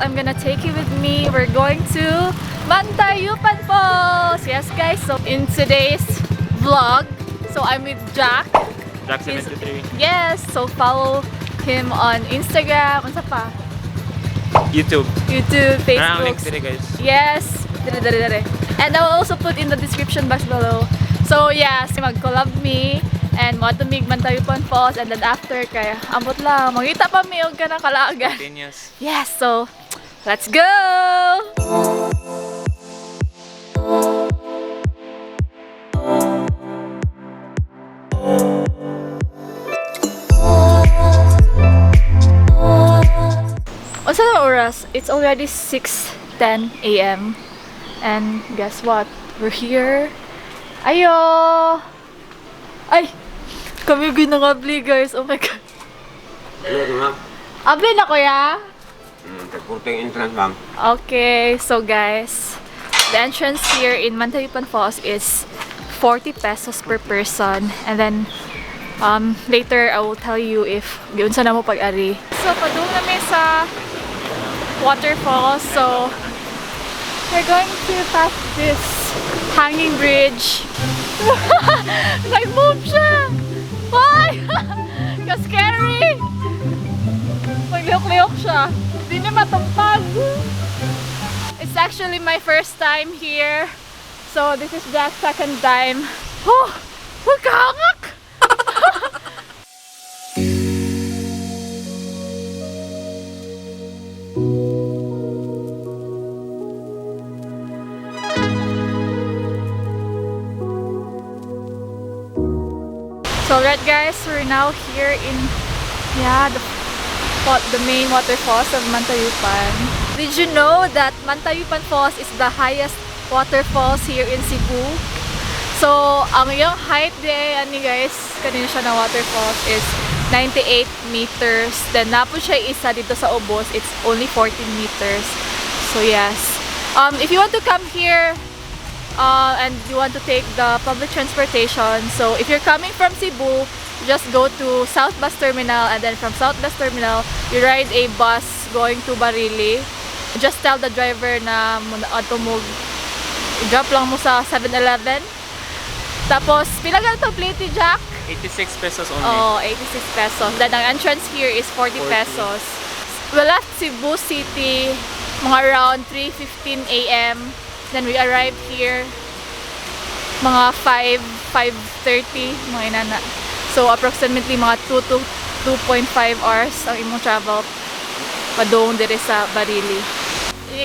I'm gonna take you with me. We're going to Mantayupan Falls! Yes guys, so in today's vlog, so I'm with Jack. Jack 73. Yes, so follow him on Instagram, unsa pa? YouTube. YouTube, Narang link Facebook. diri, guys. Yes! Dere, dere, dere. And I will also put in the description box below. So yes, mag-collab me and moadto mig Mantayupan Falls and then after kay ambot lang mangita pa mi og kanang kalaagan. Continuous. Yes, so let's go! Unsa na oras? It's already 6:10 a.m. And guess what? We're here. Ayo! Ay! Kami ginangabli, guys. Oh my God. Ano, ma'am? Abli na, kuya? Tagpurting entrance, ma'am. Okay, so guys, the entrance here in Mantayupan Falls is 40 pesos per person. And then, later I will tell you if giunsa na mo pag-ari. So, padung na mi sa waterfall. So, we're going to pass this hanging bridge. Nag-move siya! Why? Ka-scary! Maglihok-lihok siya. Hindi niya matumpag. It's actually my first time here. So this is Jack's second time. Oh! Uy, kahangak! So alright guys, we're now here in, yeah, the main waterfalls of Mantayupan. Did you know that Mantayupan Falls is the highest waterfalls here in Cebu? So, ang iyang height di ani guys, kanina siya na waterfalls is 98 meters. Then napo siya isa dito sa ubos, it's only 14 meters. So yes. If you want to come here and you want to take the public transportation, so if you're coming from Cebu, just go to South Bus Terminal, and then from South Bus Terminal, you ride a bus going to Barili. Just tell the driver na adto mo, drop lang mo sa 7-Eleven. Tapos, pila to plate, Jack? 86 pesos only. Oh, 86 pesos. Then ang entrance here is 40 40. pesos. We left Cebu City mga around 3:15 a.m. Then we arrived here mga 5, 5:30, mga inana. So approximately mga 2 to 2.5 hours ang imong travel padung dire sa Barili.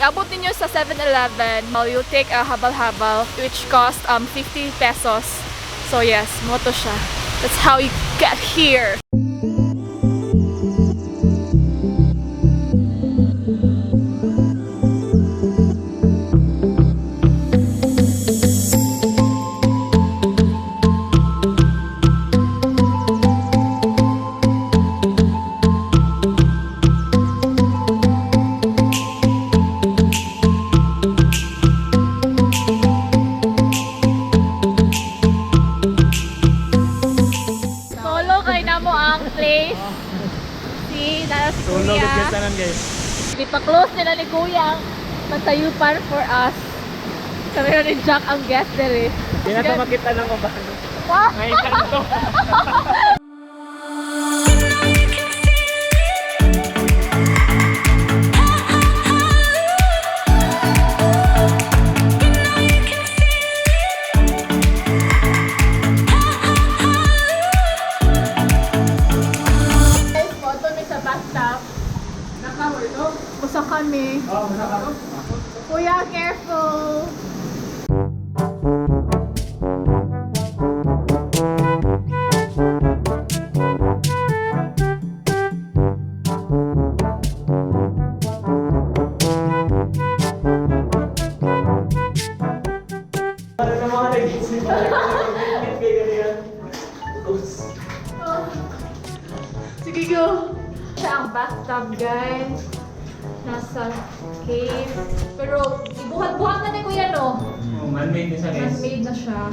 Abot ninyo sa 7-Eleven, you'll take a habal-habal which cost 50 pesos. So yes, mao to siya. That's how you get here. Solo kay namo ang place. Si nara si Solo Kuya. gud tanan, guys. Di pa close nila ni Kuya ang Mantayupan for us. Kami na ni Jack ang guest dere. Di na to makita ng uban. Wow! Ngayon to. Guys, photo mi sa bathtub. Usa kami. Kuya, careful! Para na mga nag-isip. Sige, go! Siya ang bathtub, guys. Nasa cave. Pero, ibuhat-buhat na ni Kuya, no? Oh, man-made na siya, guys. Man-made na siya.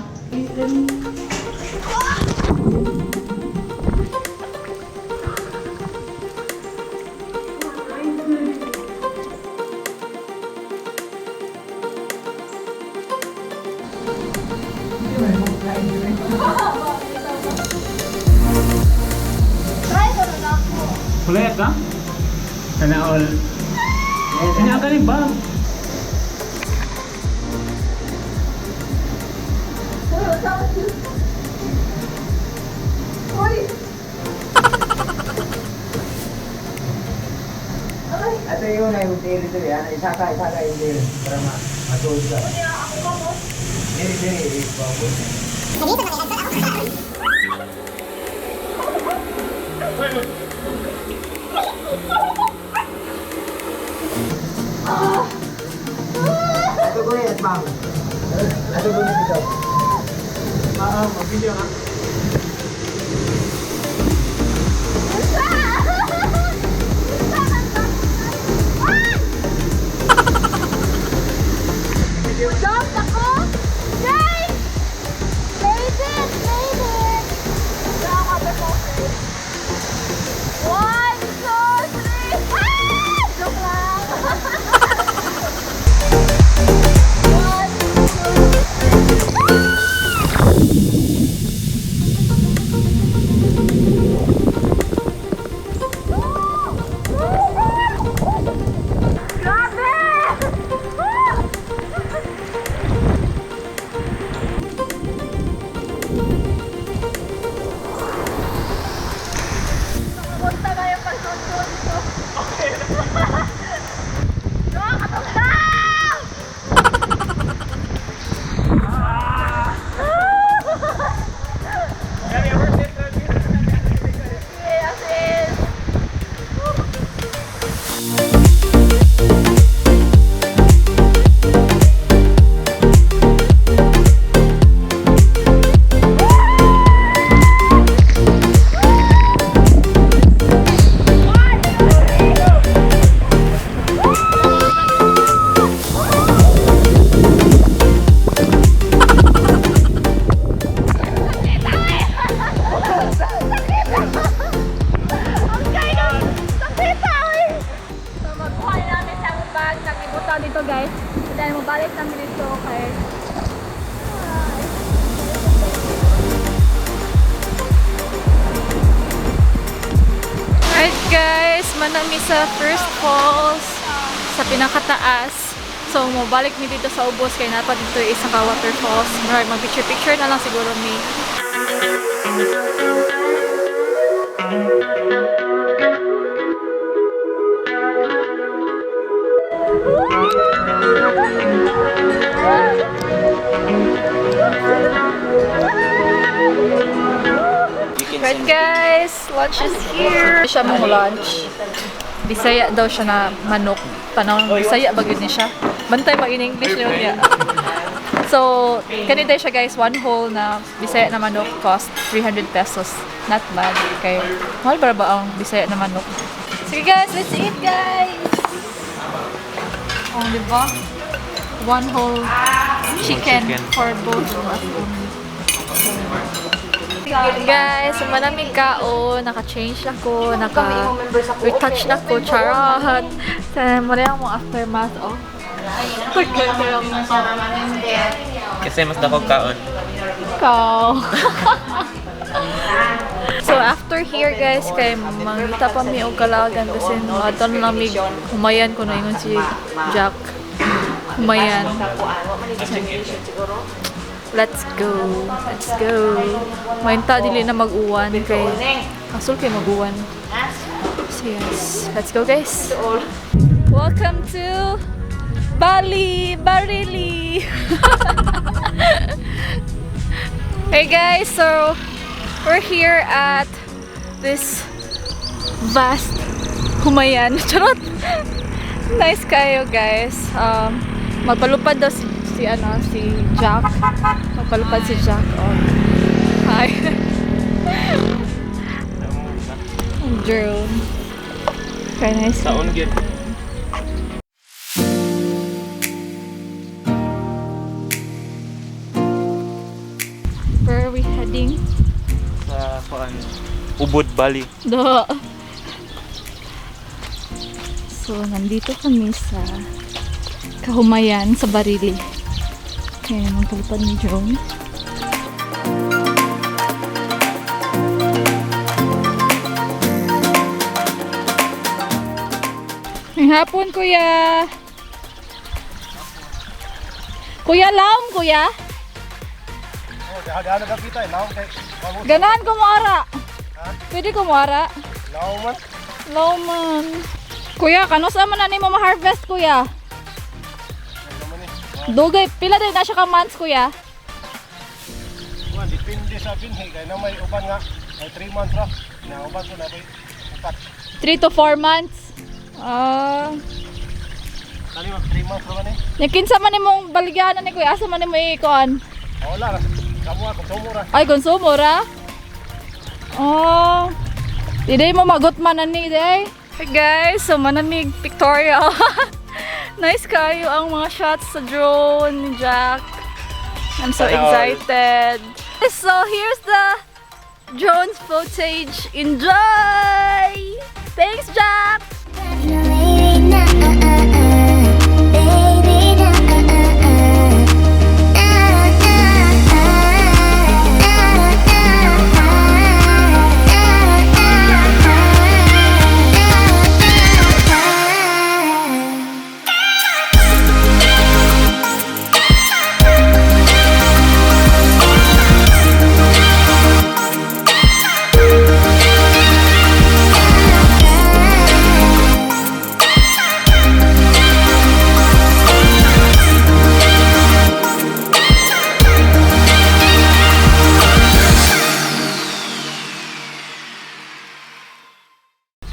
Try ko na lang ako. Kulay ka? Sana all. Kanya ka rin ba? Uy, what's up with you? Uy! Aray! Ato yun ay hotel ito yan. Isa ka, isa ka hotel. Para matuod ka. Unya, ako pa mo. Diri, diri. Bago. Ato ko yan, ma'am. Ato ko yan dito. Ah, mag-video ka. Jump ako! Guys! Made it! Made it! Wala waterfall first. One, two, three! Ah! Joke lang! One, two, three. Grabe! Ah! Punta kayo pagsunod dito. Okay. No, katong! Yes, yes. Ang kaya sakit ay! So magkuha na namin sa among bag, nagibuta dito, guys. Dahil mabalik namin dito kay. Alright guys, manami sa first falls sa pinakataas. So mobalik mi dito sa ubos kay napa dito isa ka waterfalls. Murag mag picture picture na lang siguro mi. Right guys, lunch is here. Siya mong lunch. Bisaya daw siya na manok. Tanong, Bisaya ba yun ni siya? Bantay mag in English yun niya. So, kanina siya guys, one whole na Bisaya na manok cost 300 pesos. Not bad. Kay, mahal ba ba ang Bisaya na manok? Sige guys, let's eat guys! Oh, di ba? One whole chicken, chicken. for both of us only. Guys, manamig kaon, naka-change na ko, naka-retouch na ko, charot. Sa mo na mo aftermath, oh. Tagal ko lang Kasi mas dako kaon. ikaw. So after here guys, kay mangita pa mi og kalagan kasi ato na lang mi humayan ko na ingon si Jack. Humayan. Let's go. Let's go. Mainta dili na mag-uwan kay kasul kay mag-uwan. So yes, let's go guys. Welcome to Bali, Barili. Hey guys, so we're here at this vast humayan. Charot! Nice kayo guys. Magpalupad daw si Jack. Magpalupad si Jack. Oh. Hi. Ang drone. Okay, nice. Saon gyud. Where are we heading? Sa kuan. Ubud, Bali. Do. So, nandito kami sa Kahumayan sa Barili. Kaya magpalipad ni drone. Hapon, kuya. Kuya, laom, kuya. Ganahan ko muara. Pwede ko muara. Lauman. Lauman. Kuya, kanusa man na nimo ma-harvest, kuya? Dugay, pila din na siya ka months, kuya? Depende sa binhi kay na may uban nga may 3 months ra. Na uban ko na may upat. 3 to 4 months. Ah. Kani mag 3 months ra man eh. Nya kinsa man nimong baligyanan ni kuya, asa man nimo ikuan? Wala ra. Kamo ako konsumo ra. Ay, konsumo ra. Oh. Di mo magot man ani day. Hey guys, so manamig pictorial. Nice kayo ang mga shots sa drone ni Jack. I'm so Sana all. excited. So here's the drone footage. Enjoy! Thanks, Jack! Baby, nah, baby, nah,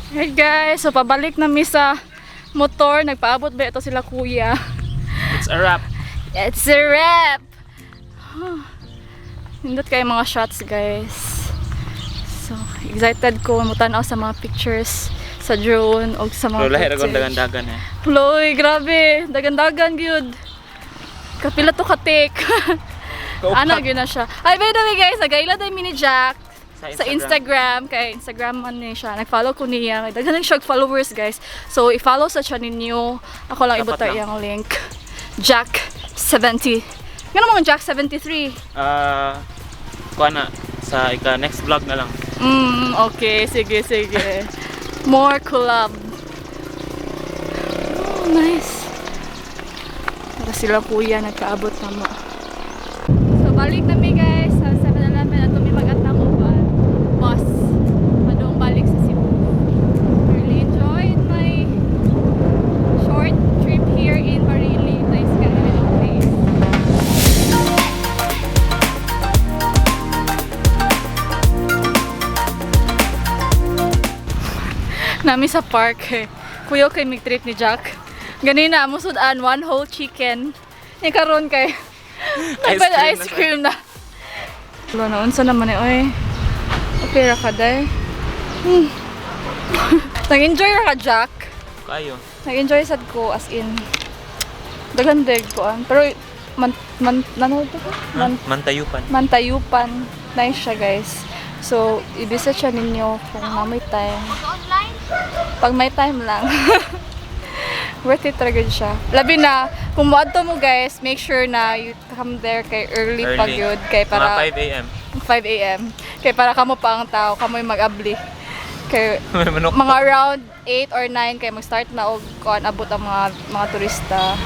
Hey guys, so pabalik na mi sa motor. Nagpaabot ba ito sila kuya? It's a wrap. It's a wrap! Nindot kayo mga shots, guys. So, excited ko mutanaw sa mga pictures sa drone o sa mga Pero lahi ra kong footage. dagan-dagan eh. Loy, grabe. Dagan-dagan gyud. Kapila to ka-take. Ano gyud na siya. Ay, by the way guys, nagaila day mini Jack sa Instagram. Kay Instagram man ni siya. Nag-follow ko niya. Kay daghan siya og followers, guys. So, i-follow sa siya ninyo. Ako lang Dapat ibuta lang. iyang link. Jack 70. Ngano mga Jack 73? Ah, kuha na sa ika next vlog na lang. Okay, sige, sige. More collab. Oh, nice. Para sila kuya, nagkaabot na mo. So, balik na mi guys sa 7-Eleven at may mag-atang uban. Bus. Padung balik sa Cebu. Really enjoyed my short trip here in Barili. Nice kind of little place. Nami sa park eh. Kuya kay mig trip ni Jack. Ganina mo sudan one whole chicken. Ni karon kay Ice ice cream na ice cream na. Wala na unsa naman eh oy. Okay ra ka day. Nag-enjoy ra ka Jack. Kayo. Nag-enjoy sad ko as in daghan deg ko an. Pero man man nanood ko? Man Mantayupan. Mantayupan. Nice siya, guys. So, i-visit siya ninyo kung na may time. Pag may time lang. Worth it talaga siya. Labi na, kung moadto mo guys, make sure na you come there kay early, Early. pa gyud kay para Mga 5 a.m. 5 a.m. Kay para kamo pa ang tao, kamoy mag-abli. Kay May manok. mga around 8 or 9 kay mag-start na og kuan abot ang mga turista.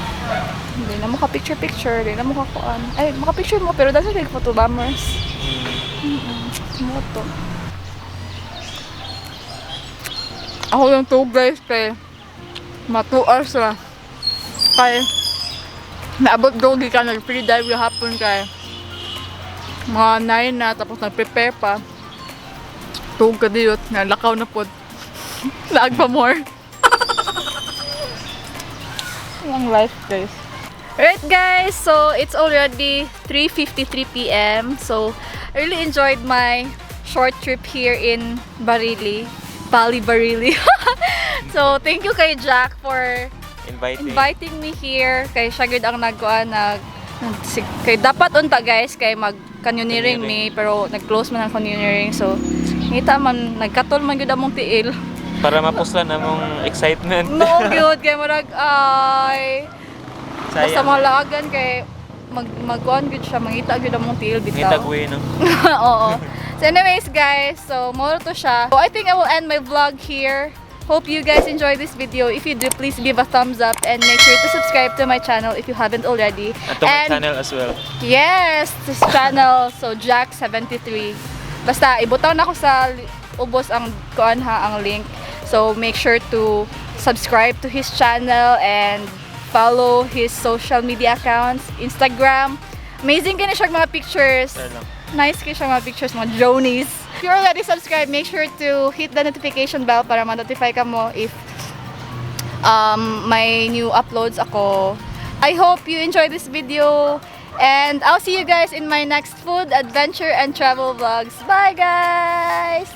Hindi na mo ka picture picture, hindi na mo ka kuan. Ay, maka picture mo pero daghan kay photo bombers. Mo to. Ako lang to guys kay ma 2 hours ra. Kay naabot go gikan nag free dive gahapon kay mga 9 na tapos nag-prepare pa. Tuog ka diyot, nalakaw na pod. Laag pa more. Ang life, guys. Alright guys, so it's already 3:53 p.m. So I really enjoyed my short trip here in Barili, Bali Barili. So thank you kay Jack for Inviting. inviting me here. Kay siya gyud ang nagkuan kay dapat unta guys kay mag canyoneering mi pero nag-close man ang canyoneering so ngita man nagkatol man gyud among tiil. Para mapuslan among excitement. No gyud kay murag ay basta Sayang. mga laagan kay mag magkuan gyud siya, mangita gyud among tiil bitaw. Ngitag way, no? Oo. So anyways guys, so mao to siya. So I think I will end my vlog here. Hope you guys enjoyed this video. If you do, please give a thumbs up and make sure to subscribe to my channel if you haven't already. And to my channel as well. Yes, this channel. So Jack73. Basta ibutang na ko sa ubos ang kuan ha ang link. So make sure to subscribe to his channel and follow his social media accounts, Instagram. Amazing kini siya mga pictures. Share lang. Nice kay siya mga pictures, mga dronies. If you're already subscribed, make sure to hit the notification bell para ma-notify ka mo if may new uploads ako. I hope you enjoyed this video and I'll see you guys in my next food, adventure, and travel vlogs. Bye guys!